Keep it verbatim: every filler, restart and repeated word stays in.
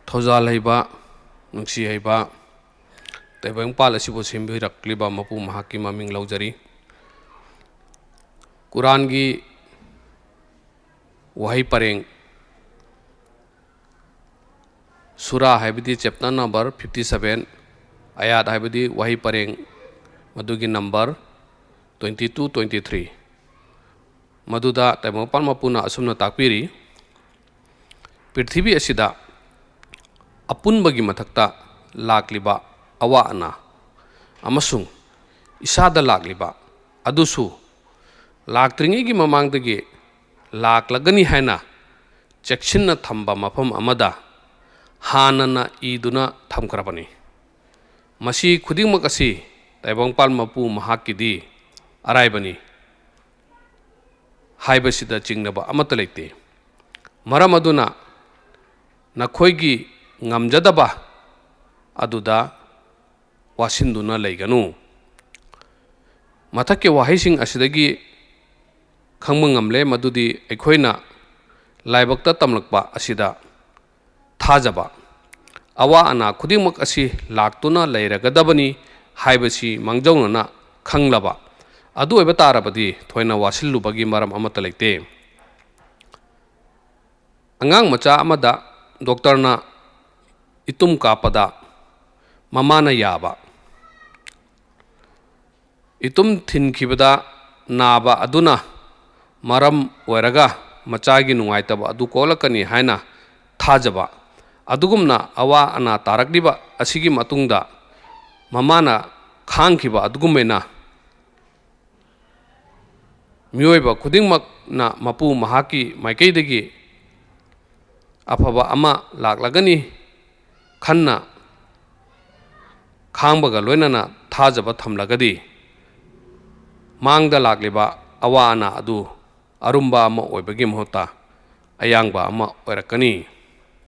ꯊꯧꯖꯥꯜ ꯍꯩꯕ, ꯅꯨꯡꯁꯤ ꯍꯩꯕ ꯇꯥꯏꯕꯪꯄꯥꯜ ꯑꯁꯤꯕꯨ ꯁꯦꯝꯕꯤꯔꯛꯂꯤꯕ ꯃꯄꯨ ꯃꯍꯥꯛꯀꯤ ꯃꯃꯤꯡ ꯂꯧꯖꯔꯤ꯫ ꯀꯨꯔꯥꯟꯒꯤ ꯋꯥꯍꯩ ꯄꯔꯦꯡ, ꯁꯨꯔꯥ ꯍꯥꯏꯕꯗꯤ chapter number fifty seven, ꯑꯌꯥꯠ ꯍꯥꯏꯕꯗꯤ ꯋꯥꯍꯩ ꯄꯔꯦꯡ, ꯃꯗꯨꯒꯤ number twenty two, twenty three, ꯃꯗꯨꯗ ꯇꯥꯏꯕꯪꯄꯥꯜ ꯃꯄꯨꯅ ꯑꯁꯨꯝꯅ ꯇꯥꯛꯄꯤꯔꯤ, ꯄ꯭ꯔꯤꯊꯤꯕꯤ ꯑꯁꯤꯗ ꯑꯄꯨꯟꯕꯒꯤ ꯃꯊꯛꯇ ꯂꯥꯛꯂꯤꯕ ꯑꯋꯥ ꯑꯅꯥ ꯑꯃꯁꯨꯡ ꯏꯁꯥꯗ ꯂꯥꯛꯂꯤꯕ ꯑꯗꯨꯁꯨ ꯂꯥꯛꯇ꯭ꯔꯤꯉꯩꯒꯤ ꯃꯃꯥꯡꯗꯒꯤ ꯂꯥꯛꯂꯒꯅꯤ ꯍꯥꯏꯅ ꯆꯦꯛꯁꯤꯟꯅ ꯊꯝꯕ ꯃꯐꯝ ꯑꯃꯗ ꯍꯥꯟꯅꯅ ꯏꯗꯨꯅ ꯊꯝꯈ꯭ꯔꯕꯅꯤ꯫ ꯃꯁꯤ ꯈꯨꯗꯤꯡꯃꯛ ꯑꯁꯤ ꯇꯥꯏꯕꯪꯄꯥꯜ ꯃꯄꯨ ꯃꯍꯥꯛꯀꯤꯗꯤ ꯑꯔꯥꯏꯕꯅꯤ ꯍꯥꯏꯕꯁꯤꯗ ꯆꯤꯡꯅꯕ ꯑꯃꯠꯇ ꯂꯩꯇꯦ꯫ ꯃꯔꯝ ꯑꯗꯨꯅ ꯅꯈꯣꯏꯒꯤ ꯉꯝꯖꯗꯕ ꯑꯗꯨꯗ ꯋꯥꯁꯤꯟꯗꯨꯅ ꯂꯩꯒꯅꯨ꯫ ꯃꯊꯛꯀꯤ ꯋꯥꯍꯩꯁꯤꯡ ꯑꯁꯤꯗꯒꯤ ꯈꯪꯕ ꯉꯝꯂꯦ ꯃꯗꯨꯗꯤ ꯑꯩꯈꯣꯏꯅ ꯂꯥꯏꯕꯛꯇ ꯇꯝꯂꯛꯄ ꯑꯁꯤꯗ ꯊꯥꯖꯕ, ꯑꯋꯥ ꯑꯅꯥ ꯈꯨꯗꯤꯡꯃꯛ ꯑꯁꯤ ꯂꯥꯛꯇꯨꯅ ꯂꯩꯔꯒꯗꯕꯅꯤ ꯍꯥꯏꯕꯁꯤ ꯃꯥꯡꯖꯧꯅꯅ ꯈꯪꯂꯕ ꯑꯗꯨ ꯑꯣꯏꯕ ꯇꯥꯔꯕꯗꯤ ꯊꯣꯏꯅ ꯋꯥꯁꯤꯜꯂꯨꯕꯒꯤ ꯃꯔꯝ ꯑꯃꯠꯇ ꯂꯩꯇꯦ꯫ ꯑꯉꯥꯡ ꯃꯆꯥ ꯑꯃꯗ ꯗꯣꯛꯇꯔꯅ ꯏꯇꯨꯝ ꯀꯥꯞꯄꯗ ꯃꯃꯥꯅ ꯌꯥꯕ, ꯏꯇꯨꯝ ꯊꯤꯟꯈꯤꯕꯗ ꯅꯥꯕ ꯑꯗꯨꯅ ꯃꯔꯝ ꯑꯣꯏꯔꯒ ꯃꯆꯥꯒꯤ ꯅꯨꯡꯉꯥꯏꯇꯕ ꯑꯗꯨ ꯀꯣꯛꯂꯛꯀꯅꯤ ꯍꯥꯏꯅ ꯊꯥꯖꯕ, ꯑꯗꯨꯒꯨꯝꯅ ꯑꯋꯥ ꯑꯅꯥ ꯇꯥꯔꯛꯂꯤꯕ ꯑꯁꯤꯒꯤ ꯃꯇꯨꯡꯗ ꯃꯃꯥꯅ ꯈꯥꯡꯈꯤꯕ ꯑꯗꯨꯒꯨꯝꯃꯥꯏꯅ ꯃꯤꯑꯣꯏꯕ ꯈꯨꯗꯤꯡꯃꯛꯅ ꯃꯄꯨ ꯃꯍꯥꯛꯀꯤ ꯃꯥꯏꯀꯩꯗꯒꯤ ꯑꯐꯕ ꯑꯃ ꯂꯥꯛꯂꯒꯅꯤ ꯈꯟꯅ ꯈꯥꯡꯕꯒ ꯂꯣꯏꯅꯅ ꯊꯥꯖꯕ ꯊꯝꯂꯒꯗꯤ, ꯃꯥꯡꯗ ꯂꯥꯛꯂꯤꯕ ꯑꯋꯥ ꯑꯅꯥ ꯑꯗꯨ ꯑꯔꯨꯝꯕ ꯑꯃ ꯑꯣꯏꯕꯒꯤ ꯃꯍꯨꯠꯇ ꯑꯌꯥꯡꯕ ꯑꯃ ꯑꯣꯏꯔꯛꯀꯅꯤ꯫